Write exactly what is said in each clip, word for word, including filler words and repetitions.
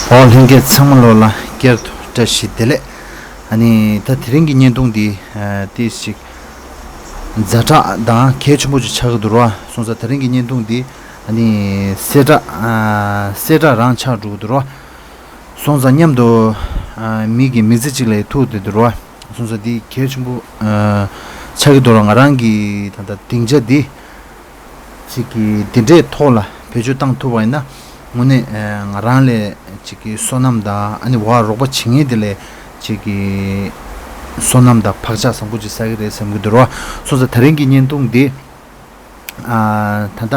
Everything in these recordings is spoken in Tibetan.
འོ་ལྷན་རྒྱས་ཚང་མ་ལོ་ལ་བསྐྱར་དུ་བཀྲ་ཤིས་བདེ་ལེགས། ཨ་ནི་ད་དེ་རིང་གི་བརྙན་ཐུང་འདི་ཨ་ཏིས་ཅིག་ཛ་དྲག་དང་གལ་ཆེན་པོ་ཅིག་ཆགས་ཀྱི་འདུག་རོ། སོང་ཙང་དེ་རིང་གི་བརྙན་ཐུང་འདི་ཨ་ནི་གསལ་བསྒྲགས་ཨ་གསལ་བསྒྲགས་རང་ཆགས་འགྲོ་གི་འདུག་རོ། སོང་ཙང་མཉམ་དུ་ཨ་མི་གི་མི་ཚེ་གཅིག་ལ་ཐུག་བསྡད་འདུག་རོ། སོང་ཙང་འདི་གལ་ཆེན་པོ་ཨ་ཆགས་ཀྱི་འདུག་རོ། ང་རང་གི་ད་ལྟ་སྡིངས་ཆ་འདི། ཅིག་གི་འདི་འདྲའི་ཐོག་ལ་བེད་སྤྱོད་བཏང་ཐུབ་པ་ཡིན་ན། དངོས་གནས་ཨ་ང་རང་ལས་ཅིག་གི་བསོད་ནམས་དང་ཨ་ནི་བ་རོགས་པ་བྱེད་མཁན་དེ་ལས་ཅིག་གི་བསོད་ནམས་དང་བག་ཆགས་བཟང་པོ་ཅིག་བསགས་ཀྱི་རེད་བསམ་གྱི་འདུག་རོ། སོང་ཙང་དེ་རིང་གི་བརྙན་ཐུང་འདི་ཨ་ད་ལྟ་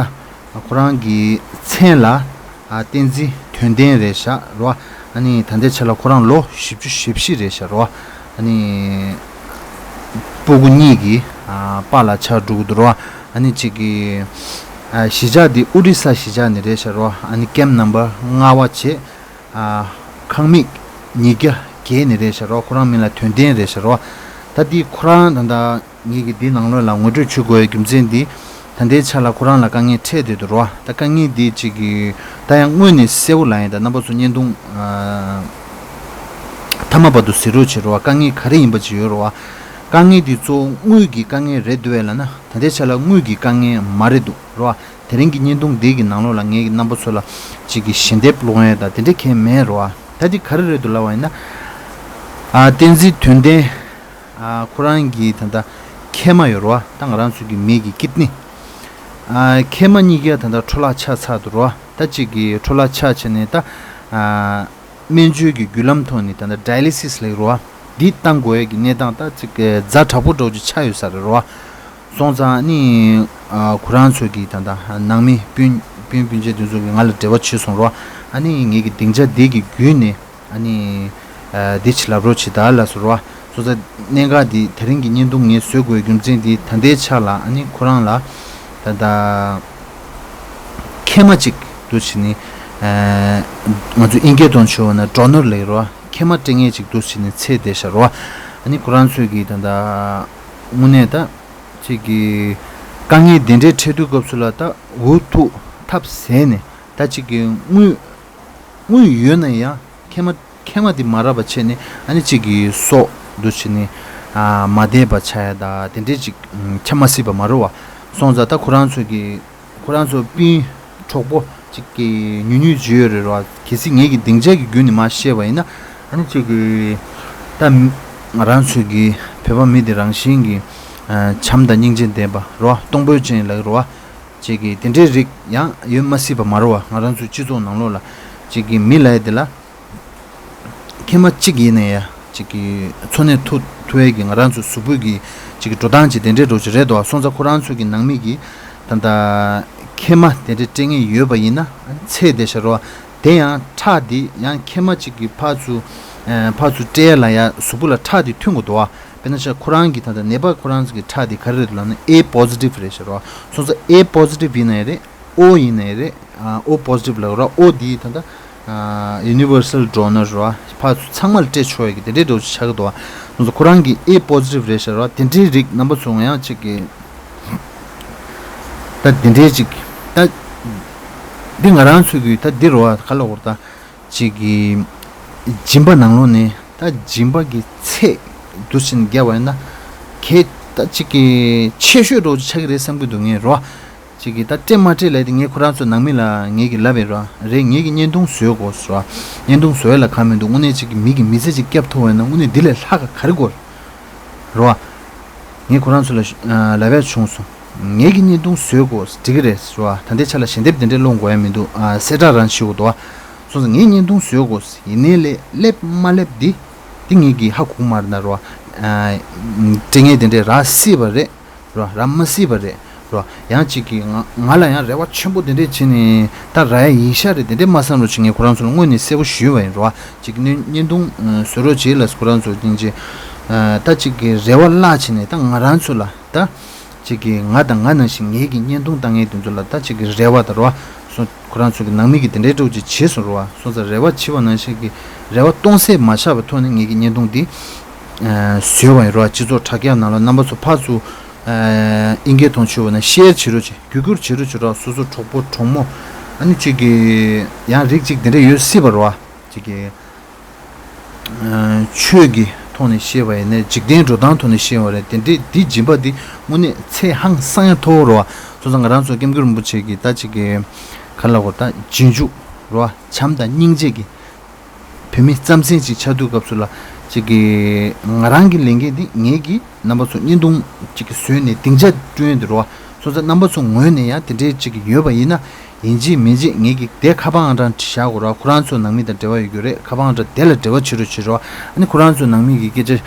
ཁོ་རང་གི་མཚན་ལ་ཨ་བསྟན་འཛིན་དོན་ལྡན་རེད་ཤག་རོ། ཨ་ནི་ད་ལྟའི་ཆ་ལ་ཁོ་རང་ལོ་བཞི་བཅུ་ཞེ་བཞི་རེད་ཤག་རོ། ཨ་ནི་སྤུ་གུ་གཉིས་ཀྱི་ཨ་པཱ་ལགས་ཆགས་འགྲོ་གི་འདུག་རོ། ཨ་ནི་གཅིག་གི་ཨ་གཞིས་ཆགས་འདི་ཨོ་རི་ས་གཞིས་ཆགས་ནས་རེད་ཤག་རོ། ཨ་ནི་ཀེམ་ནམ་བར་ལྔ་པ་བྱས་ཨ་ཁང་མིག་ཉིས་བརྒྱ་བརྒྱད་ནས་རེད་ཤག་རོ། ཁོ་རང་མིང་ལ་དོན་ལྡན་རེད་ཤག་རོ། ད་འདི་ཁོ་རང་ད་ལྟ་ངེད་ཀྱིས་འདི་ནང་ལོགས་ལ་ངོ་སྤྲོད་བྱེད་དགོས་པའི་རྒྱུ་མཚན་འདི། ད་ལྟའི་ཆ་ལ་ཁོ་རང་ལ་དཀའ་ངལ་འཕྲད་བསྡད་འདུག་རོ། ད་དཀའ་ངལ་འདི་གཅིག་གི་ད་ཡང་དངོས་ནས་གསལ་པོ་ལབ་ཡིན། ད་རྣམ་པ་ཚོ་བརྙན་ཐུང་ཨ་མཐའ་མ་བར་དུ་གཟིགས་རོགས་བྱེད་རོ། དཀའ་ངལ་ག་རེ་ཡིན་པ་ཅིག་ཡོད་རོ། དཀའ་ངལ་འདི་གཙོ་བོ་དངུལ་གྱི་དཀའ་ངལ་རེད་འདུག་བས་ལབ་ན། ད་ལྟའི་ཆ་ལ་དངུལ་གྱི་དཀའ་ངལ་མ་རེད་འདུག་རོ། དེ་རིང་གི་བརྙན་ཐུང་འདི་གི་ནང་ལོགས་ལ་ངས་རྣམ་པ་ཚོ་ལ་གཅིག་གི་ཞལ་འདེབས་སློང་ཡས་དང་དེ་འདྲ་གང་ཡང་མེད་རོ། ད་འདི་ག་རེ་རེད་འདུག་ལབ་པ་ཡིན་ན། ཨ་བསྟན་འཛིན་དོན་ལྡན། ཨ་ཁོ་རང་གི་ད་ལྟ་མཁལ་མ་ཡོད་རེད་བ། ད་ང་རང་ཚོ་གི་མི་གི་ཀིད་ནི། ཨ་མཁལ་མ་གཉིས་ཀ་ད་ལྟ་འཕྲོ་བརླག་ཆགས་ཚར་འདུག་རེད་བ། ད་གཅིག་གི་འཕྲོ་བརླག་ཆགས་བྱས་ནས་ད་ཨ་སྨན་བཅོས་ཀྱི་བརྒྱུད་ལམ་ཐོག་ནས་ད་ལྟ་ཌའི་ལི་སིས་ལབ་རེད་བ། འདི་བཏང་དགོས་ཡས་ཀྱི་གནས་སྟངས་ད་ཅིག་ཛ་དྲག་པོ་འདྲ་བོ་ཅིག་ཆགས་ཡོད་ས་རེད་རེད་བ། སོང་ཙང་ནི་ཨ་ཁོ་རང་ཚོ་གི་ད་ལྟ་ནང་མི་སྤུན་སྤུན་སྤུན་མཆེད་དེ་ཚོ་གི་ང་ལ་འབྲེལ་བ་བྱས་སོང་རེད་བ། ཨ་ནི་ངེད་ཀྱི་སྡིངས་ཆ་འདི་གི་བརྒྱུད་ནས། ཨ་ནི་ཨ་འདི་ཕྱི་ལབ་རོགས་བྱེད་ད་ལ་ཟེར་བ། སོ་ས་གནད་འགག་འདི་དེ་རིང་གི་བརྙན་ཐུང་ངས་བཟོ་དགོས་རྒྱུ་མཚན་འདི་ད་ལྟའི་ཆ་ལ་ཨ་ནི་ཁོ་རང་ལ་ད་ལྟ་མཁལ་མ་གཅིག་འདུག་བྱས་ནས་ཨ་ང་ཚོ་ཨིན་སྐད་ཐོག་བྱས་པ་ན་ཌོ་ནར་ལབ་རོ། མཁལ་མ་སྤྲད་མཁན་གཅིག་འདུག་བྱས་ནས་འཚོལ་བསྡད་ཤག་རོ། ཨ་ནི་ཁོ་རང་ཚོས་ཀྱི་ད་ལྟ་དངོས་གནས་ད་ཅིག་གི་དཀའ་ངལ་འདི་འདྲའི་འཕྲད་དུས་སྐབས་སུ་ལ་ད་འུ་ཐུག་ཐབས་ཟད་ནས་ད་ཅིག་གི་དངུལ་དངུལ་ཡོད་ན་ཡང་མཁལ་མ་མཁལ་མ་དེ་མ་རག་པ་བྱས་ནས་ཨ་ནི་གཅིག་གི་སྲོག་འདུག་བྱས་ནས་ཨ་མ་བདེ་བ་ཆགས་ཡ་ད་དེ་འདྲས་ཅིག་ཆགས་མ་སྲིད་པ་མ་རེད་བ། སོང་ཙང་ད་ཁོ་རང་ཚོ་གི་ཁོ་རང་ཚོ་སྤུན་གྲོགས་པོ་གཅིག་གི་ཉུང་ཉུང་ཅིག་ཡོད་རེད་བ། གལ་སྲིད་ངེད་ཀྱི་སྡིངས་ཆ་གི་བརྒྱུད་ནས་མར་བཤད་པ་ཡིན་ན་ཨ་ནི་གཅིག་གི་ད་ང་རང་ཚོ་གི་བོད་པ་མི་དེ་རང་བཞིན་གྱི་ཨ་བྱམས་དང་སྙིང་རྗེ་ལྡན་པ་རེད་བ། གཏོང་ཕོད་ཅན་ལབ་ཀྱི་རེད་བ། ཅིག་གི་དེ་འདྲའི་རིགས་ཡང་ཡོད་མ་སྲིད་པ་མ་རེད་བ། ང་རང་ཚོའི་སྤྱི་ཚོགས་ནང་ལོགས་ལ་ཅིག་གི་མི་ལབ་ཡ་དེ་ལ་མཁལ་མ་གཅིག་ཡིན་ན་ཡ་ཅིག་གི་འཚོ་གནས་ཐུབ་ཐུབ་ཡས་ཀྱི་ང་རང་ཚོའི་གཟུགས་པོ་གི་ཅིག་གི་འགྲོ་སྟངས་ཅིག་དེ་འདྲའི་འགྲོ་ཅིག་རེད་དོ། སོང་ཙང་ཁོ་རང་ཚོ་གི་ནང་མི་གི་ད་ལྟ་མཁལ་མ་དེ་འདྲའི་སྤྲད་མཁན་ཡོད་པ་ཡིན་ན་འཚོལ་བསྡད་ཤག་རོ། དེ་ཡང་ཁྲག་འདི་ཡང་མཁལ་མ་གཅིག་གི་ཕར་ཚུར་ཨ་ཕར་ཚུར་སྤྲད་ཡ་ལ་ཡ་གཟུགས་པོ་ལ་ཁྲག་འདི་ཐོན་དགོས་འདུག་བ། དཔེར་ན་ཆ་ཁོ་རང་གི་ད་ལྟ་ནད་པ་ཁོ་རང་ཚོ་གི་ཁྲག་འདི་ག་རེ་རེད་ལབ་ན་ཨེ་པོ་སི་ཊིབ་རེད་ཤག་རོ། སོང་ཙང་ཨེ་པོ་སི་ཊིབ་ཡིན་ན་ཡང་རེད། ཨོ་ཡིན་ན་ཡང་རེད། ཨ་ཨོ་པོ་སི་ཊིབ་ལབ་རོ། ཨོ་འདི་ད་ལྟ་ཨ་ཡུ་ནི་བར་སལ་ཌོ་ནར་རོ། ཕར་ཚུར་ཚང་མ་ལ་སྤྲད་ཆོག་ཡ་གི་དེ་འདྲའི་འགྲོ་ཆགས་ཀྱི་འདུག་བ། སོང་ཙང་ཁོ་རང་གི་ཨེ་པོ་སི་ཊིབ་རེད་ཤག་རོ། དེ་འདྲའི་རིགས་རྣམ་པ་ཚོ་ང་ཡང་ཅིག་གི་ད་དེ་འདྲའི་ཅིག་ད་འདི་ང་རང་ཚོ་གི་ད་འདི་རོ་ག་ལ་འོར་ད་ཅིག་གི་སྦྱིན་པ་ནང་ལོགས་ནས་ད་སྦྱིན་པ་གི་ཚད་འདུག་ཕྱིན་བརྒྱབ་པ་ཡིན་ན་གལ་ད་ཅིག་གི་ཆེ་ཤོས་འགྲོ་ཆགས་ཀྱི་རེད་བསམ་གྱི་འདུག་ངས་རོ། ཅིག་གི་ད་སྤྲད་མ་སྤྲད་ལབ་དེ་ངས་ཁོ་རང་ཚོ་ནང་མི་ལ་ངས་གི་ལབ་པའི་རོ། རེད་ངས་གི་བརྙན་ཐུང་བཟོས་དགོས་རོ། བརྙན་ཐུང་བཟོས་ལ་ཁག་མི་འདུག་དངོས་གནས་ཅིག་གི་མི་གི་མི་ཚེ་ཅིག་སྐྱབས་ཐུབ་པ་ཡིན་ན་དངོས་གནས་འདི་ལས་ལྷག་ག་ག་རེ་དགོས་རོ། ངས་ཁོ་རང་ཚོ་ལ་ལབ་ཡ་བྱུང་སོང་། ངས་གི་བརྙན་ཐུང་བཟོས་དགོས་འགྲིག་གི་རེད་རོ། ད་ལྟའི་ཆ་ལ་ཞལ་འདེབས་དེ་འདྲས་སློང་དགོས་ཡ་མི་འདུག་གསལ་བསྒྲགས་རང་བྱེད་དགོས་འདུག་སོང་ཙང་ངས་བརྙན་ཐུང་བཟོས་དགོས་ཡིན་ནའི་ལས་སླེབས་མ་སླེབས་འདི་འདི་ངས་གི་ཧ་གོ་མ་རེད་ན་རོ། སྤྲད་མཁན་དེ་འདྲས་རག་སྲིད་པ་རེད། རོ། རག་མ་སྲིད་པ་རེད། རོ། ཡང་གཅིག་གིས་ང་ང་ལ་ཡང་རེ་བ་ཆེན་པོ་དེ་འདྲས་བྱས་ནས་ད་རག་ཡ་ཡིན་ཤག་རེད་དེ་འདྲས་མ་བསམ་རོགས་བྱེད། ངས་ཁོ་རང་ཚོ་ལ་དངོས་ནས་གསལ་པོ་ཞུས་པ་ཡིན། རོ། གཅིག་གིས་བརྙན་ཐུང་བཟོ་རོགས་བྱེད་ལ་ཁོ་རང་ཚོ་སྙིང་རྗེ། ད་གཅིག་གིས་རེ་བ་བརླག་བྱས་ནས་ད་ང་རང་ཚོ་ལ་ད་གཅིག་གིས་ང་དང་ང་ནང་བཞིན་ངེད་ཀྱི་བརྙན་ཐུང་བཏང་མཁན་དེ་ཚོ་ལ་ད་གཅིག་གིས་རེ་བ་དང་རོ། སོང་ཁོ་རང་ཚོ་གི་ནང་མི་གིས་དེ་འདྲའི་འདྲ་བོ་ཅིག་བྱས་སོང་རོ། སོང་ཙང་རེ་བ་བྱས་པ་ནང་བཞིན་གྱི་རེ་བ་སྟོང་ཟད་མ་ཆགས་པའི་ཐོག་ནས་ངེད་ཀྱི་བརྙན་ཐུང་འདི་བཟོས་པ་ཡིན་རོ། སྤྱི་ཚོགས་དྲ་རྒྱ་ནང་ལ་རྣམ་པ་ཚོ་ཕར་ཚུར་ཨིན་སྐད་ཐོག་བྱུང་བ་ན་ཤེར་བྱེད་རོགས་བྱེད། བརྒྱུད་སྐུར་བྱེད་རོགས་བྱེད་རོགས། སོ་སོ་གྲོགས་པོ་གྲོགས་མོ་ཨ་ནི་གཅིག་གི་ཡང་རིགས་གཅིག་དེ་འདྲ་ཡོད་སྲིད་པ་རོ། ཅིག་གི་ཆོས་ཀྱི་ཐོག་ནས་བཤད་པ་ཡིན་ནའི་འཇིག་རྟེན་འགྲོ་སྟངས་ཐོག་ནས་བཤད་པ་རེད། དེ་འདྲའི་འདི་སྦྱིན་པ་འདི་དངོས་གནས་ཚད་ཧང་སང་ཡང་མཐོ་བོ་རེད་བ། སོང་ཙང་ང་རང་ཚོ་སྐྱབས་མགོན་རིན་པོ་ཆེ་གི་ད་ཅིག་གི་ག་ལ་གོ་ད་རྗེས་འཇུག་རེད་བ། བྱམས་དང་སྙིང་རྗེ་གི་བོད་མི་རྩམ་ཟན་ཅིག་ཆགས་དུས་སྐབས་སུ་ལ་ཅིག་གི་ང་རང་གི་ལས་འགན་འདི་ངེད་ཀྱི་རྣམ་པ་ཚོ་བརྙན་ཐུང་ཅིག་གི་བཟོས་ནས་སྡིངས་ཆ་བསྐྲུན་ཡོད་འདི་རེད་བ། སོང་ཙང་རྣམ་པ་ཚོ་ངོས་ནས་ཡང་དེ་འདྲའི་ཅིག་གི་ཡོད་པ་ཡིན་ན། ཡིན་གཅིག་མིན་གཅིག་ངེད་ཀྱིས་དེ་ཁ་པར་ཨང་གྲངས་བཞག་དགོས་ར། ཁོ་རང་ཚོ་ནང་མི་དང་འབྲེལ་བ་ཡོད་རྒྱུ་རེད། ཁ་པར་ཨང་གྲངས་དེ་ལ་འབྲེལ་བ་བྱེད་རོགས་བྱེད་རོགས། ཨ་ནི་ཁོ་རང་ཚོ་ནང་མི་གི་སྐད་ཆ་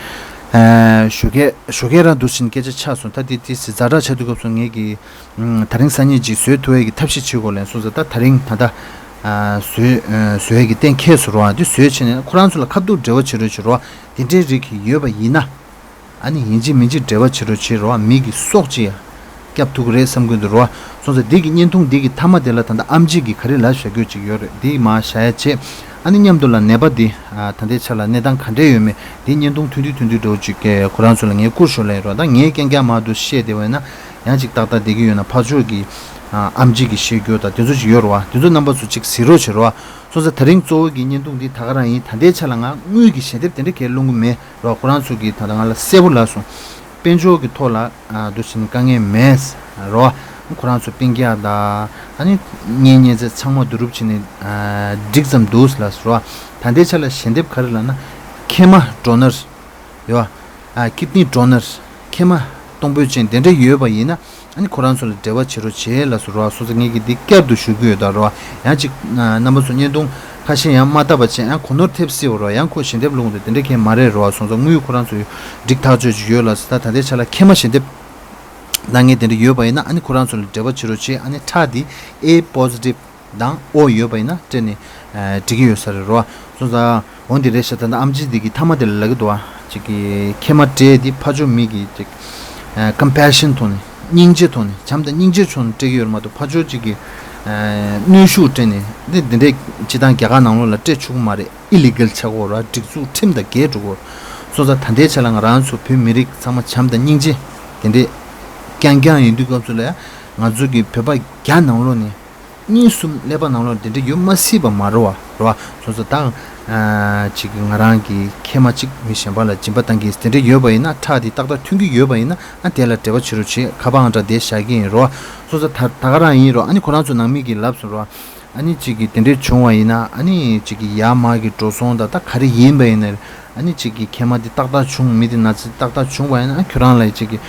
ཨ་ཞོགས་ཀས་ཞོགས་ཀས་རང་འདུག་བཞིན་སྐད་ཆ་ཆགས་སོང་། ད་དེ་དེ་ཟི་ཛ་དྲག་ཆགས་དུས་སྐབས་སུ་ངེད་ཀྱིས་ཨ་ད་རིང་སང་ཉིན་ཅིག་བཟོས་ཐུབ་ཡས་ཀྱི་ཐབས་ཤེས་བྱེད་དགོས་ལན་སོང་ཙང་། ད་ད་རིང་ད་ལྟ་ཨ་བཟོས་ཨ་བཟོ་ཡས་ཀྱི་གཏན་འཁེལ་སོང་ར། དེ་བཟོས་བྱས་ནས་ཁོ་རང་ཚོ་ལ་ཁ་ཐུག་འབྲེལ་བ་བྱེད་རོགས་བྱེད་རོགས། དེ་འདྲའི་རིགས་ཀྱི་ཡོད་པ་ཡིན་ན། ཨ་ནི་ཡིན་གཅིག་མིན་གཅིག་འབྲེལ་བ་བྱེད་རོགས་བྱེད་རོགས། མི་གི་སྲོག་ཅིག་ཡང་སྐྱབས་ཐུབ་ཀྱི་རེད་བསམ་གྱི་འདུག་རོ། སོང་ཙང་འདི་གི་བརྙན་ཐུང་འདི་གི་མཐའ་མ་དེ་ལ་ད་ལྟ་ཨམ་ཆི་གི་ག་རེ་ལབ་བཞག་རྒྱུ་ཅིག་ཡོད་རེད། འདི་མར་བཞག་ཡ་བྱེད། ཨ་ནི་མཉམ་དུ་ལ་ནད་པ་འདི་ད་ལྟའི་ཆ་ལ་གནས་སྟངས་ག་འདྲས་ཡོད་མེད་འདི་བརྙན་ཐུང་ཐུང་ཐུང་ཐུང་ཐུང་འདྲ་བོ་ཅིག་ཁོ་རང་ཚོ་ལ་ངས་བསྐུར་ཞོར་ལ་ཡིན་རོགས། ད་ངས་རྐྱང་རྐྱང་མར་འདུག་བཤད་བསྡད་པ་ཡིན་ན་ཡང་ཅིག་ཏག་ཏག་བསྡད་ཀྱི་ཡོད་ན། ཕར་ཕྱོགས་ཀྱི་ཨམ་ཆི་གི་བཤད་རྒྱུ་དང་དེ་ཚོ་ཅིག་ཡོད་རོགས། དེ་ཚོ་རྣམ་པ་ཚོ་ཅིག་གཟིགས་རོགས་བྱེད་རོགས། སོང་ཙང་ད་རིང་གཙོ་བོ་གི་བརྙན་ཐུང་འདི་ད་ག་རང་ཡིན། ད་ལྟའི་ཆ་ལ་ང་དངུལ་གྱི་ཞལ་འདེབས་དེ་འདྲ་གས་སློང་གི་མེད་རོགས། ཁོ་རང་ཚོ་གིས་ད་ལྟ་ང་ལ་གསལ་པོ་ལབ་སོང་། དཔལ་འབྱོར་གྱི་ཐོག་ལ་ཨ་འདུག་བྱས་ནས་དཀའ་ངལ་མེད་རོགས། ཁོ་རང་ཚོ་སྤུན་ཀྱག་དང་ཨ་ནི་གཉེན་ཉེ་ཚན་ཚང་མ་བསྡུ་རུབ་བྱས་ནས་ཨ་འགྲིག་ཙམ་འདུག་ལབ་སོང་རོགས། ད་ལྟའི་ཆ་ལ་ཞལ་འདེབས་ག་རེ་ལབ་ན་མཁལ་མ་ཌོ་ནར་ཡོད་ཨ། ཀིད་ནི་ཌོ་ནར་མཁལ་མ་གཏོང་ཕོད་ཅན་དེ་འདྲ་ཡོད་པ་ཡིན་ན། ཨ་ནི་ཁོ་རང་ཚོ་ལ་འབྲེལ་བ་བྱེད་རོགས་བྱེད་ལབ་སོང་རོགས། སོང་ཙང་ངེད་ཀྱིས་འདི་བསྐྱར་དུ་ཞུ་གི་ཡོད་ད་རོགས། ཡང་ཅིག་ཨ་རྣམ་པ་ཚོ་བརྙན་ཐུང་ཁ་ཤས་ཡང་མ་བལྟས་པ་བྱས་ཡང་གོ་ནོར་ཐེབས་སྲིད་པ་རོགས། ཡང་ཁོ་ཞལ་འདེབས་སློང་འདོད་དེ་འདྲ་གས་མ་རེད་རོགས། སོང་ཙང་དངུལ་ཁོ་རང་ཚོ་འགྲིག་ཐག་ཆོད་ཅིག་ཡོད་ལབ་སོང་། ད་ད་ལྟའི་ཆ་ལ་མཁལ་མ་ཞལ་འདེབས་གནང་མཁན་དེ་འདྲ་ཡོད་པ་ཡིན་ན་ཨ་ནི་ཁོ་རང་ཚོ་ལ་འབྲེལ་བ་བྱེད་རོགས་བྱེད། ཨ་ནི་ཁྲག་འདི་ཨེ་པོ་སི་ཊིབ་དང་ཨོ་ཡོད་པ་ཡིན་ན་སྤྲད་ནས་ཨ་འགྲིག་གི་ཡོད་ས་རེད་རོ། སོང་ཙང་འོ་འདི་རེད་ཤག། ད་ལྟ་ཨམ་ཆི་འདི་གི་མཐའ་མ་དེ་ལ་ལབ་ཀྱི་འདུག་ཨ། ཅིག་གི་མཁལ་མ་སྤྲད་དེ་ཕར་ཕྱོགས་མི་གི་ཅིག་ཨ་ཀམ་པེ་ཤན་ཐོག་ནས་སྙིང་རྗེ་ཐོག་ནས་བྱམས་དང་སྙིང་རྗེ་ཐོག་ནས་སྤྲད་ཀྱི་ཡོད་རེད་མ་གཏོགས་ཕར་ཕྱོགས་ཅིག་གི་ཨ་གནོན་ཤུགས་སྤྲད་ནས་འདི་འདི་འདྲས་སྤྱི་བཏང་རྒྱ་གར་ནང་ལོགས་ལ་སྤྲད་ཆོག་གི་མ་རེད། ཨི་ལི་གལ་ཆགས་ཀྱི་ཡོད་རེད། སྒྲིག་འཛུགས་ཁྲིམས་དང་འགལ་འགྲོ་གི་ཡོད་རེད། སོང་ཙང་ད་ལྟའི་ཆ་ལ་ང་རང་ཚོ་བོད་མི་རིགས་ཚང་མ་བྱམས་དང་སྙིང་རྗེ་དེ་འདྲས་རྐྱང་རྐྱང་ཡིན་དུས་སྐབས་སུ་ལ་ཡང་ང་ཚོ་གི་བོད་པ་རྒྱ་ནང་ལོགས་ནས་གཉིས་གསུམ་ཀླད་པ་ནང་ལོགས་དེ་འདྲ་ཡོད་མ་སྲིད་པ་མ་རེད་བ། རེད་བ། སོང་ཙང་ད་ཨ་ཅིག་ང་རང་གི་མཁལ་མ་གཅིག་མི་གཞན་པ་ལ་སྦྱིན་པ་བཏང་གི་དེ་འདྲ་ཡོད་པ་ཡིན་ན། ཁྲག་དེ་ཏག་ཏག་ཐོན་གྱི་ཡོད་པ་ཡིན་ན་ཨ་དེ་ལ་འབྲེལ་བ་བྱེད་རོགས་བྱེད། ཁ་པར་ཨང་གྲངས་དེ་བཞག་གི་ཡིན་རོ། སོང་ཙང་ད་ད་ག་རང་ཡིན་རོ། ཨ་ནི་ཁོ་རང་ཚོ་ནང་མི་གིས་ལབ་སོང་རོ། ཨ་ནི་ཅིག་གིས་དེ་འདྲ་བྱུང་བ་ཡིན་ན་ཨ་ནི་ཅིག་གིས་ཡར་མར་གྱི་འགྲོ་སོང་དང་ད་ག་རེ་ཡིན་པ་ཡིན་ན། ཨ་ནི་གཅིག་གི་མཁལ་མ་འདི་ཏག་ཏག་བྱུང་མི་འདི་ན་ཚ་ཏག་ཏག་བྱུང་བ་ཡིན་ན་ཁྱོད་རང་ལ་གཅིག་གི་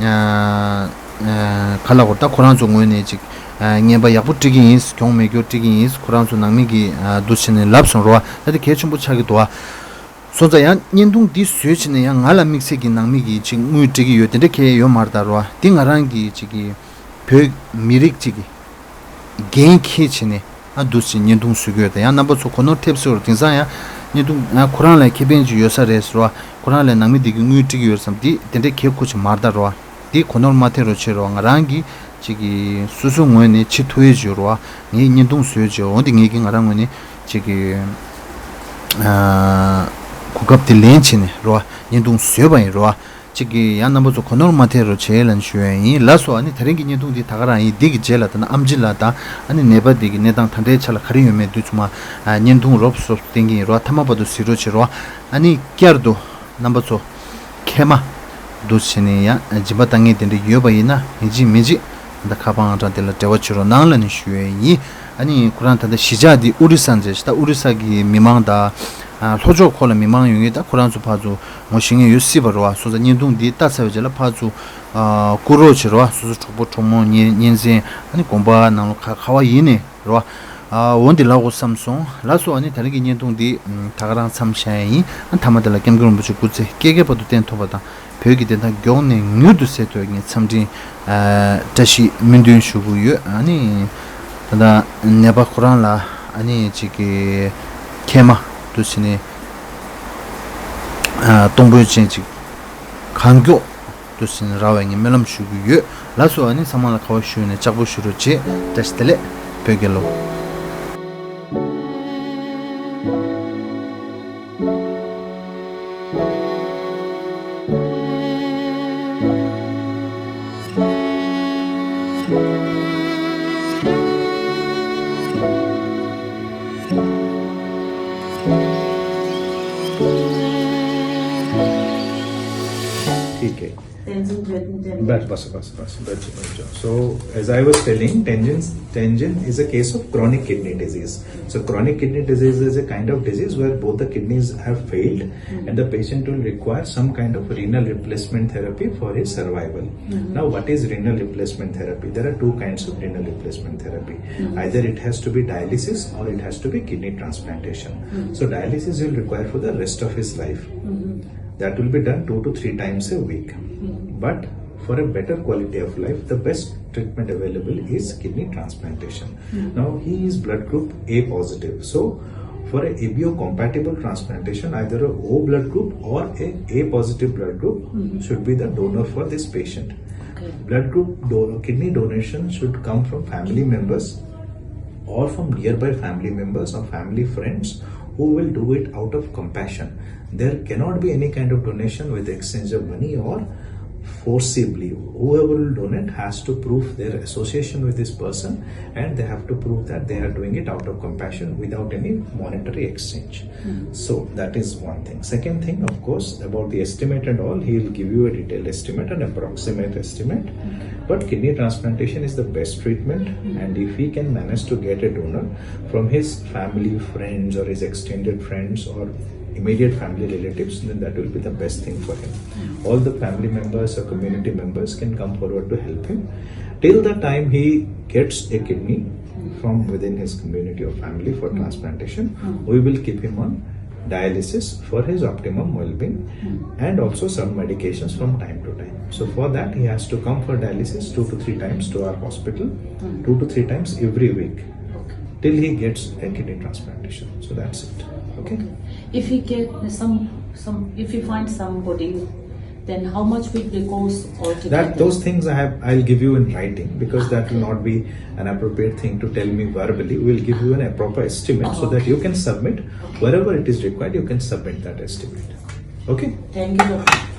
ཨ་ཨ་ག་ལ་གོ་ད་ཁོ་རང་ཚོ་ངོས་ནས་གཅིག་ཨ་རྔན་པ་ཡག་པོ་སྤྲད་ཀྱི་ཡིན། གྱོང་མེད་རྒྱུ་སྤྲད་ཀྱི་ཡིན། ཁོ་རང་ཚོ་ནང་མི་གི་ཨ་འདུ་བྱས་ནས་ལབ་སོང་རོ། ད་དེ་གལ་ཆེན་པོ་ཆགས་ཀྱི་འདུག་ཨ། སོང་ཙང་ཡང་བརྙན་ཐུང་འདི་བཟོས་བྱས་ནས་ཡང་ང་ལ་དམིགས་བསལ་གྱི་ནང་མི་གི་གཅིག་དངུལ་སྤྲད་ཀྱི་ཡོད་དེ་འདྲ་གལ་ཡོད་མ་རེད་ད་རོ། འདི་ང་རང་གི་གཅིག་གི་བོད་མི་རིགས་གཅིག་གི་འགན་འཁྱེར་བྱས་ནས་ཨ་འདུག་སེ་བརྙན་ཐུང་བཟོ་གི་ཡོད་དེ། ཡང་རྣམ་པ་ཚོ་གོ་ནོར་ཐེབས་སྲིད་པ་རེད། དེང་སང་ཡང་བརྙན་ཐུང་ཨ་ཁོ་རང་ལ་ཁེ་ཕན་ཅིག་ཡོད་ས་རེད་ཟེར་བ། ཁོ་རང་ལ་ནང་མི་འདི་གི་དངུལ་སྤྲད་ཀྱི་ཡོད་བསམ། འདི་དེ་འདྲའི་གལ་ཁུ་ཅིག་མ་རེད་ད་རོ། འདི་གོ་ནོར་མ་ཐེབས་རོགས་བྱེད་རོགས། ང་རང་གི་ཅིག་གི་སོ་སོའི་ངོས་ནས་བྱེད་ཐུབ་ཡས་ཅིག་ཡོད་རོགས། ངས་བརྙན་ཐུང་བཟོས་བྱས་འོ་འདི་ངས་ཀྱི་ང་རང་ངོས་ནས་ཅིག་གི་ཨ་གོ་སྐབས་དེ་ལེན་བྱས་ནས་རོགས་བརྙན་ཐུང་བཟོས་པ་ཡིན་རོགས། གཅིག་གིས་ཡང་རྣམ་པ་ཚོ་གོ་ནོར་མ་ཐེབས་རོགས་བྱེད་ལབ་ཞུ་ཡ་ཡིན། ལགས་སོ། ཨ་ནི་དེ་རིང་གི་བརྙན་ཐུང་འདི་ད་ག་རང་ཡིན། འདི་གི་རྗེས་ལ་ད་ནི་ཨམ་ཆི་ལགས་དང་ཨ་ནི་ནད་པ་འདི་གི་གནས་སྟངས་ད་ལྟའི་ཆ་ལ་ག་རེ་ཡོད་མེད་འདི་ཚང་མ་ཨ་བརྙན་ཐུང་རོབ་རོབ་བསྟན་གྱི་ཡིན་རོགས། མཐའ་མ་བར་དུ་གཟིགས་རོགས་བྱེད་རོགས། ཨ་ནི་བསྐྱར་དུ་རྣམ་པ་ཚོ་མཁལ་མ་འདུག་བྱས་ནས་ཡང་སྦྱིན་པ་བཏང་མཁན་དེ་འདྲ་ཡོད་པ་ཡིན་ན་ཡིན་གཅིག་མིན་གཅིག་ད་ལྟ་ཁ་པར་ཨང་གྲངས་དེ་ལ་འབྲེལ་བ་བྱེད་རོགས་གནང་ལབ་ནས་ཞུ་ཡ་ཡིན། ཨ་ནི་ཁོ་རང་ད་ལྟ་གཞིས་ཆགས་འདི་ཨོ་རི་ས་མཛད་ཤག། ད་ཨོ་རི་ས་གི་མི་མང་དང་ཨ་ལྷོ་ཕྱོགས་ཁོ་ལ་མི་མང་ཡོད་མཁན་ད་ཁོ་རང་ཚོ་ཕར་ཚུར་ངོ་ཤེས་མཁན་ཡོད་སྲིད་པ་རེད་བ། སོང་ཙང་བརྙན་ཐུང་འདི་ལྟ་ཚར་བའི་རྗེས་ལ་ཕར་ཚུར་ཨ་བསྐུར་རོགས་བྱེད་རོགས། སོ་སོ་གྲོགས་པོ་གྲོགས་མོ་གཉེན་གཉེན་ཚན་ཨ་ནི་དགོན་པ་ནང་ལོགས་ག་ག་བ་ཡིན་ནའི་རེད་བ། ཨ་འོ་འདི་ལབ་དགོས་བསམ་སོང་། ལགས་སོ། ཨ་ནི་དེ་རིང་གི་བརྙན་ཐུང་འདི་ད་ག་རང་མཚམས་བཞག་ཡ་ཡིན། ཨ་མཐའ་མ་དེ་ལ་སྐྱབས་མགོན་རིན་པོ་ཆེ་སྐུ་ཚེ་བསྐལ་བརྒྱའི་བར་དུ་བརྟན་ཐུབ་པ་དང་བོད་ཀྱི་བདེན་མཐའ་མགྱོགས་ནས་མྱུར་དུ་གསལ་ཐུབ་ཡ་ངས་འཚམས་འདྲི་ཨ་བཀྲ་ཤིས་སྨོན་འདུན་ཞུ་གི་ཡོད། ཨ་ནི་ད་ལྟ་ནད་པ་ཁོ་རང་ལ་ཨ་ནི་ཅིག་གི་མཁལ་མ་འདུག་སེ་ནས་ཨ་གཏོང་ཕོད་ཅན་ཅིག་གང་མགྱོགས་འདུག་སེ་ནས་རག་པའི་ངས་སྨོན་ལམ་ཞུ་གི་ཡོད། ལགས་སོ། ཨ་ནི་ཚང་མ་ལ་དགའ་བ་ཞུས་ནས་ལྕགས་པོ་ཞུ་རོགས་བྱེད། བཀྲ་ཤིས་བདེ་ལེགས། བོད་རྒྱལ་ལོ། Bas, bas, bas, bas, bas. So, as I was telling, Tenjin, Tenjin is a case of chronic kidney disease. So, chronic kidney disease is a kind of disease where both the kidneys have failed and the patient will require some kind of renal replacement therapy for his survival. Now, what is renal replacement therapy? There are two kinds of renal replacement therapy. Either it has to be dialysis or it has to be kidney transplantation. So, dialysis will require for the rest of his life. That will be done two to three times a week. But for a better quality of life, the best treatment available is kidney transplantation. Now, he is blood group A positive. So, for a A B O compatible transplantation, either a O blood group or a A positive blood group should be the donor for this patient. Blood group do- kidney donation should come from family members or from nearby family members or family friends who will do it out of compassion. There cannot be any kind of donation with exchange of money or forcibly. Whoever will donate has to prove their association with this person, and they have to prove that they are doing it out of compassion without any monetary exchange. So that is one thing. Second thing, of course, about the estimate and all, he will give you a detailed estimate, an approximate estimate. But kidney transplantation is the best treatment, and if he can manage to get a donor from his family, friends, or his extended friends, or immediate family relatives, then that will be the best thing for him. All the family members or community members can come forward to help him till the time he gets a kidney from within his community or family for transplantation. We will keep him on dialysis for his optimum well-being and also some medications from time to time. So for that, he has to come for dialysis two to three times to our hospital, two to three times every week, till he gets a kidney transplantation. So that's it. Okay. If he get some, some, if he finds somebody, then how much will be cost altogether? That, those things I have, I'll give you in writing, because that will not be an appropriate thing to tell me verbally. We'll give you an proper estimate so that you can submit wherever it is required. You can submit that estimate. Okay. Thank you, doctor.